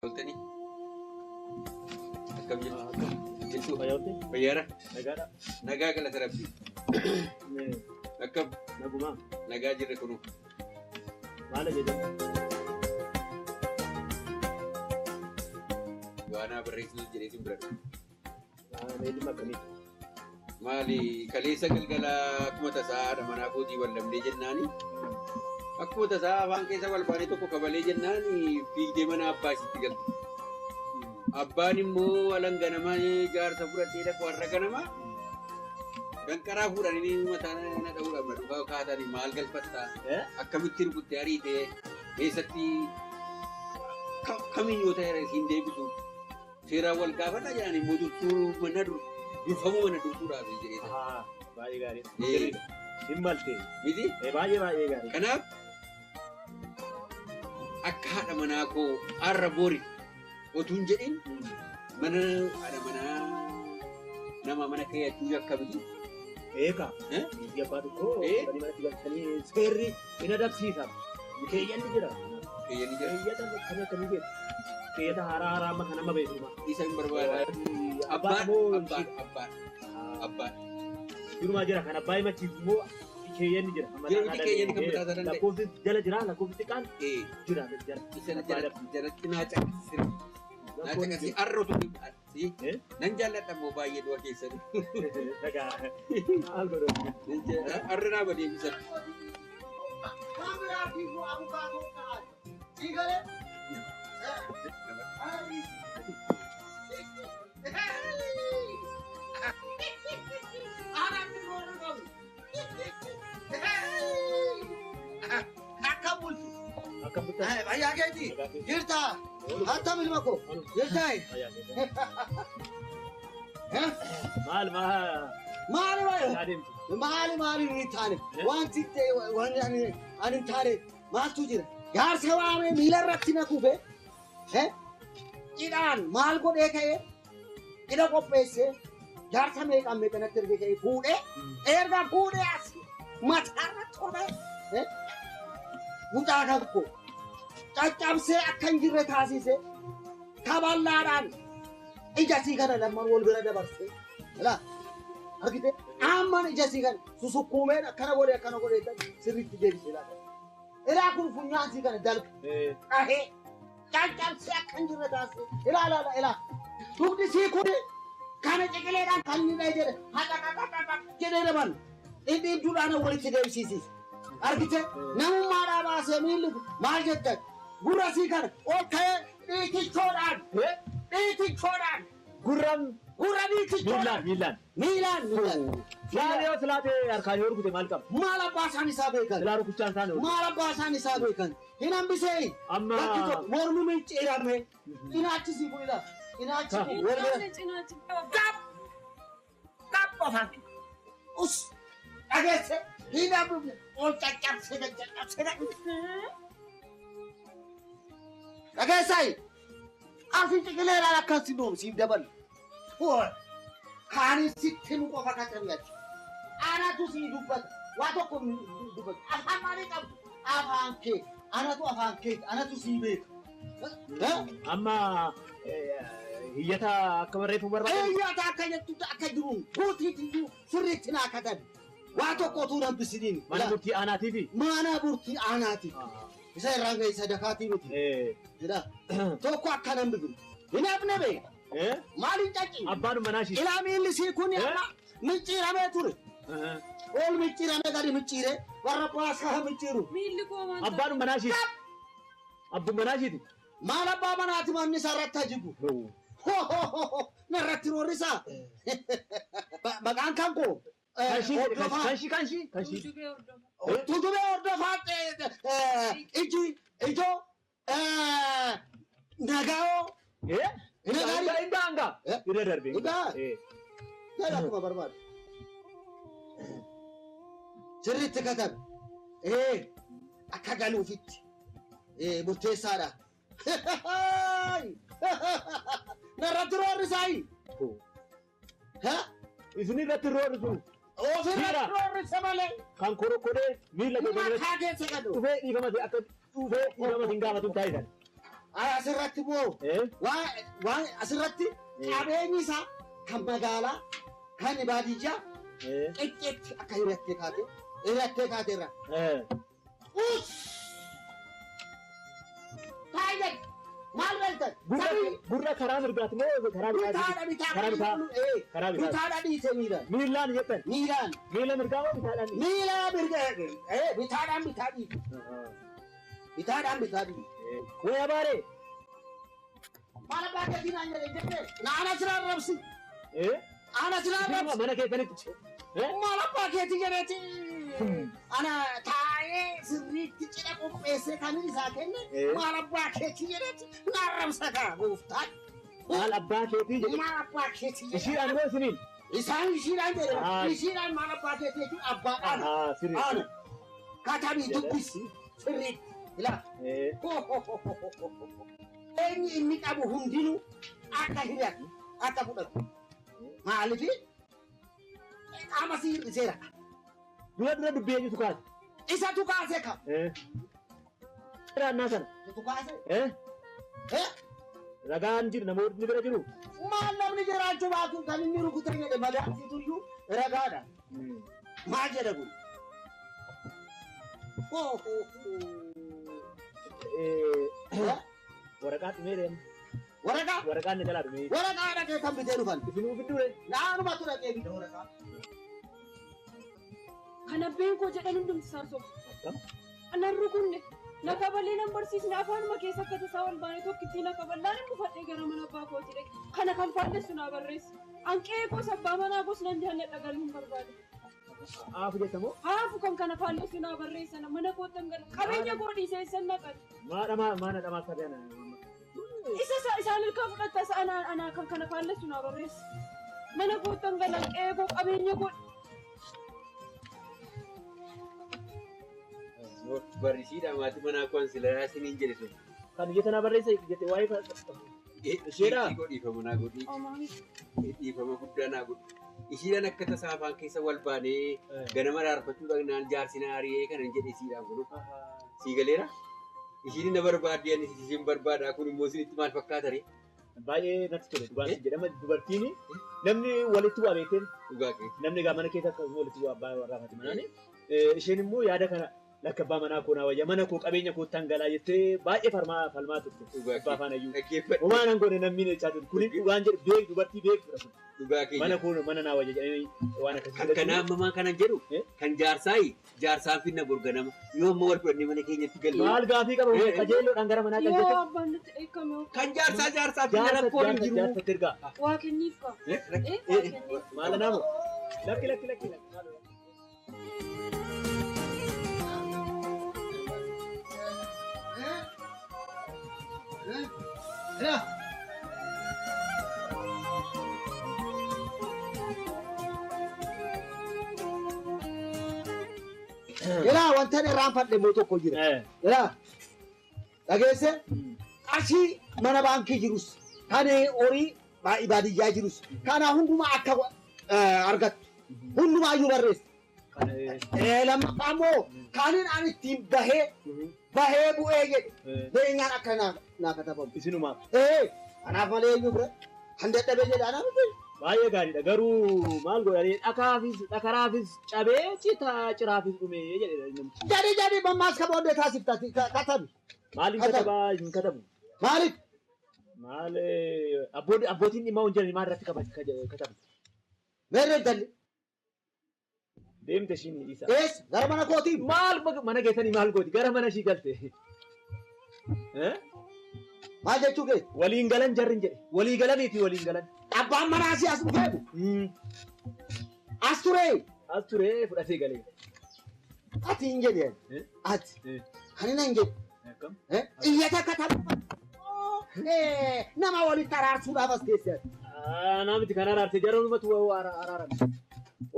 Oltanii akkam jirtu? Jirtu Fayyootti fayyaara nagaadha. nagaa galata rabbii akkam Nagumaa nagaa jirre kunu maal jedhamu? waanaa barreessitu jedheetiin bira dhufe. Meetiin akkamiiti? Maali kaleessa galgala akkuma tasaa haadha manaa kootii wal dhabnee jennaani akkuma tasaa afaan keessa wal baanee tokko kabalee jennaani fiigdee mana abbaa isiitti galte. Abbaan immoo alan ganama jaarsa fudhatee dhaqu har'a ganama danqaraa fuudhanii mataa na dha'uudhaaf na dhugaa kaatanii maal galfattaa akkamitti rukuttee ariitee eessatti kamiin yoo ta'e isiin deebisu seeraan wal gaafadha jedhan immoo dursuu mana durfamuu mana dursuudhaaf jedhee Baay'ee gaarii. Hin malte. miti. Baay'ee baay'ee gaarii. Kanaaf akka haadha manaa koo har'a bori otuu hin jedhin mana haadha manaa nama mana keeyyachuu yakka miti. Eeka. Biyyi abbaa tokko bani manatti galchanii seerri hin adabsiisa. Keeyyanni jira. Keeyyanni jira. Keeyyata akkamii akkamii beeku? Keeyyata haaraa haaraa amma kan amma beeku. Isa hin barbaada. Abbaan Abbaan moo abbaan abbaan abbaan. Durumaa jira kan abbaa himachiisu immoo keeyyanni jira. Jira miti keeyyanni kan mataa isaa danda'e. Lakkoofsi jala jira lakkoofsi xiqqaan jira jira. Isa jalatti naa caqasira. Naa caqasi har'a otuu hin nan jaalladha immoo baay'ee du'a keessanii. Dhagaa maal godhu? Har'a naa badeebisan. Akkam bultu? Akkam bultu? Fayyaa keeti? Jirta? Hattam ilma koo? Jirta? Maal maal? Maali maali? Adeemtu. Maali maali hin taane? Wanti wanti ani hin taane maaltu jira? Jaarsa waamee miila irratti na kufe. Cidhaan maal godhee ka'ee cidha qopheessee jaarsa meeqaan meeqanatti ergee ka'ee fuudhee erga fuudhee as mataarra tolee mucaa kan koo caccabsee akka hin jirre taasisee kaballaadhaan ija sii kana lamman wal bira dabarsee ilaa argite amman ija sii kana susukkuumeen akkana godhee akkana godhee sirriitti deebisee laata. Ilaa kun funyaan sii kana dalga dhahee caccabsee akka hin jirre taasisee ilaa ilaa ilaa dugdi sii kun kana ciqileedhaan kan inni dhahee jedhe haqa haqa haqa jedhee daban inni hidduudhaan walitti deebisiisis. Argite namummaadhaa baasee miilli maal jettan gurra sii kana ol ka'ee dhiitichoodhaan dhiitichoodhaan Gurraan gurra dhiitichoodhaan miilaan miilaan. miilaan miilaan. Silaa yoo silaatee harkaan yoo rukute maal qaba? Maal abbaa isaan isaa beekan? Silaa rukuchaan isaanii oolu. Maal abbaa isaan isaa beekan? Hin hambisee Amma bakki tokko mormi micciirame cinaachi sii kun ilaa cinaachi kun wal bira qab qab afaan us dhageesse hin hambifne ol caccabsee caccabsee dhageessaayi asii ciqileedhaan akkas si dhoom siif dabalu kaanis sitti nu qofa kacabiyachi anatu sii dubbata waa tokko dubbata afaan maalii qabdu afaan kee anatu afaan kee anatu sii beeka. Amma hiyyata akka barreeffamu barbaadani. Iyyata akka jettutti akka jiru guutiitti iyyuu sirriitti naa katabi. Waa tokko utuu hambisiniin. Mana murtii aanaatiifi. Mana murtii aanaati. Isa irraan ga'e sadakaatii miti. Jedha. Tokko akka nan bibiru. Hin hafne bee. Maaliin cacci? Abbaan manaa ishii. Ilaa miilli sii kun amma micciiramee ture. Ol micciiramee gadi micciiree warra baasaa micciiru. Miilli koo maal Abbaan manaa ishiiti. Abbaan manaa ishiiti. Maal abbaa manaati manni isaa irratti ajibu. Narratti roorrisaa. Maqaan kan koo. Kanshii Hordofaa. kanshii kanshii kanshii. Tuujubee hordofaa. Tuujubee hordofaa iji ijoo nagaa'oo. Inga inga inga. Irra darbe. Inga. Jedha akkuma barbaadu. Sirriitti katabe. Akka galuufitti murteessaadha. Narratti roorrisaayi. Isin irratti roorrisu. Ofirratti roorrisa malee. Kan korokkodee miila Mataa keessa gadu. dhufee dhiifama akka dhufee dhiifama sin gaafatu taasisan. Asirratti moo waan asirratti qabeenyi isaa kan magaalaa kan baadiyyaa qixxeetti akka hirattee kaate hirattee kaateerra. Us! Taa'ee maal beektan? Gurra karaa mirgaati moo karaa bitaati? Bitaadha bitaa. Karaa bitaa. Karaa bitaa. Bitaadha dhiise miilaan. Miilaan jettan? Miilaan. Miila mirgaa moo bitaadhaan? Miila mirgaa. Bitaadhaan bitaa dhiise. Bitaadhaan bitaa dhiise. Way abaaree? Maal abbaa keetii naan jedhe jette? Naana siraan rabsi. Ana siraan rabsi. Mana keessanitti. Maal abbaa keetii jedheeti? Ana taa'ee sirriitti cidha qopheessee kan isaa kenne maal abbaa keetii jedheeti? Naan rabsa kaa gooftaan. Maal abbaa keetii jedhe? Maal abbaa keetii jedhe? Ishiidhaan moo isiniin? Isaan ishiidhaan jedhe. Ishiidhaan maal abbaa keetii jechuun abbaa ana. Ana. Katabii dubbisi sirriitti. Ilaa. Eenyu inni qabu hundinuu akka hiriyatu akka fudhatu. Maaliif qaama si hir'iseera. Dura dura dubbii eenyutu kaase? Isatu kaase ka. Raannaa sana. Isatu kaase. Ragaan jiru namoonni bira jiru. Maal namni jiraachuu baatu kan inni rukute jedhe madaasiituyyuu ragaadha. Maal jedha kun? Waraqaa dhumee deema. Waraqaa? Waraqaan ni jalaa dhumee. Waraqaa dhaqee kan bitee dhufan. Isinuu fidduu Naanumatu dhaqee bite waraqaa. Kan abbeen koo jedhan hundumti isaan soba. Anan rukunne na kabalee nan barsiisne afaanuma keessa akka tasaa wal baane tokkittii na kaballaan hin bufadhee gara mana abbaa kooti dhaqe. Kana kan faallessu naa barreessa. Anqee koos abbaa manaa koos nan jaalladha galuu hin barbaadu. Haafu jettamoo? Haafu kan kana faallessu naa barreessa mana koottan gala. Qabeenya koo dhiisee isaan naqan. Maadha dhamaa akka Isa isaan ilkaan fudhatta isa anaa kan kana faallessu naa barreessa. Mana koottan gala qe'ee koo qabeenya koo. Barisiidha maatii manaa koo silaa isiniin jedhe sun. Kan biyya sanaa barreessa jette waa'ee isheedha. Dhiifama naa godhi. Dhiifama guddaa naa godhi. Ishiidhaan akka tasaa afaan keessa wal baanee ganama raarfachuu dhaqnaan jaarsi na ari'ee kanan jedhe isiidhaan kun. Sii galeera? Ishiin na barbaadde ani ishiin barbaada kun immoo isinitti maal fakkaata ree? Baay'ee natti tole dhugaas jedhama dubartiin namni walitti bu'aa beekteen namni egaa mana keessa akkasuma walitti bu'aa abbaa warraa fi manaani isheen immoo yaada kana lakka abbaa manaa koo naa wayya mana koo qabeenya koo tangalaa jettee baay'ee falmaa turte abbaa faana iyyuu homaa nan goone namni jechaa turte kunin dhugaan jedhu beek dubartii beektudha kun mana koo mana naa wayya jedhanii waan akkasii kan kanaa ammamaa kanan jedhu kan jaarsaayi jaarsaan finna borganama yoo amma wal fudhannee mana keenyatti galle maal gaafii qaba qajeelloodhaan gara manaa Yoo abbaan nutti eekame kan jaarsaa jaarsaa finna rakkoon hin jiru jaarsatti ergaa waa kenniif qaba. Maal naamu lakki lakki lakki lakki. Ilaa wanta inni irraanfadhe immoo tokko jira. Ilaa dhageesse qarshii mana baankii jirus kan horii baadiyyaa jirus kana hundumaa akka argattu hundumaayyuu barreessa. Lammaffaa immoo kanin ani ittiin bahee bahee bu'ee jedhe beenyaan akka naa katabamu. Isinumaaf. Kanaaf malee eenyu bira kan dadhabee jedhe anaaf miti. Baay'ee gaariidha garuu maal godhanii dhakaraafis cabee citaa ciraafis dhumee jedhe namichi. Jedhi jedhi mammaas ka booddee taasifta katabi. Maaliif katabaa hin katabu? Maaliif? Maal abbootiin dhimma hin jiran maal irratti katabu? Meerre intalli? Deemte ishiin dhiisa. Ees gara mana kootii? Maal mana keessanii maal gooti? Gara mana ishii galte. Maal jechuu kee? Waliin galan jarri hin jedhe. Walii galaniiti waliin galan. Abbaan manaa si as dhufee? As turee? As turee fudhatee galee. Ati hin jedhe. Ati. Ani nan jedhe. Iyyata katabu. Nama walitti araarsuudhaaf as teesse. Anaa miti kan araarse jarumatu araarame.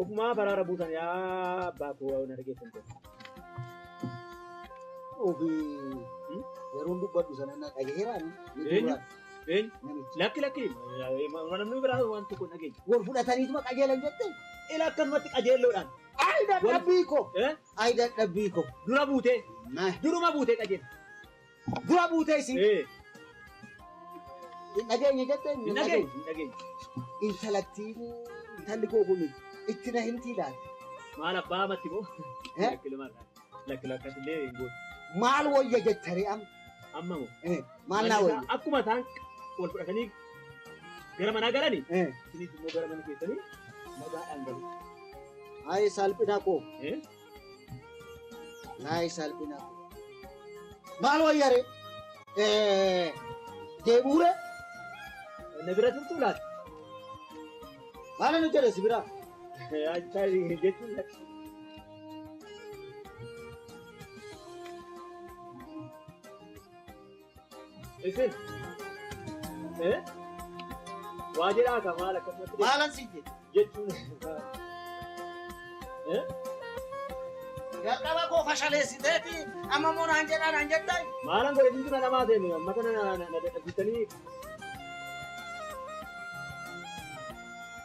Ofumaaf araara buusan yaa abbaa koo waan argeessan ta'e. Ofii yeroon dubbadhu sana na dhageeraan. Eenyu? Lakki lakki namni biraa waan tokko hin dhageenye. Wal fudhataniituma qajeelan jette? Ila akkasumatti qajeelloodhaan. Ayi dadhabbii koo. Ayi dadhabbii koo. Dura buutee. Duruma buutee qajeela. Dura buutee isin. Hin dhageenye jettee Hin dhageenye hin dhageenye. Intalattiin intalli koo kun itti na himtii laata? Maal abbaa amatti moo? Eh? Lakki lakkasillee hin gootu. Maal wayya jettanii amma? Amma moo? Maal naa wayya? Akkuma isaan wal fudhatanii gara manaa galanii Eh. isinis immoo gara mana keessanii nagaadhaan galu. Ayi salphina koo. Eh? Ayi salphina koo. Maal wayya ree? Eh, deebi'uu ree? Na bira turtuu laata? Maal nu jedhe si biraa? Jechuun lakki. Isin? Eh? Waa jedhaa ka maal akkasumatti Maalan si jedhe? jechuun. Eh? Jalqaba koo fashaleessiteeti amma moo naan jedhaa naan jettaa? Maalan godhe dintu na namaa ta'e amma kana na dadhabsiisanii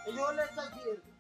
Ijoollee tachii erga.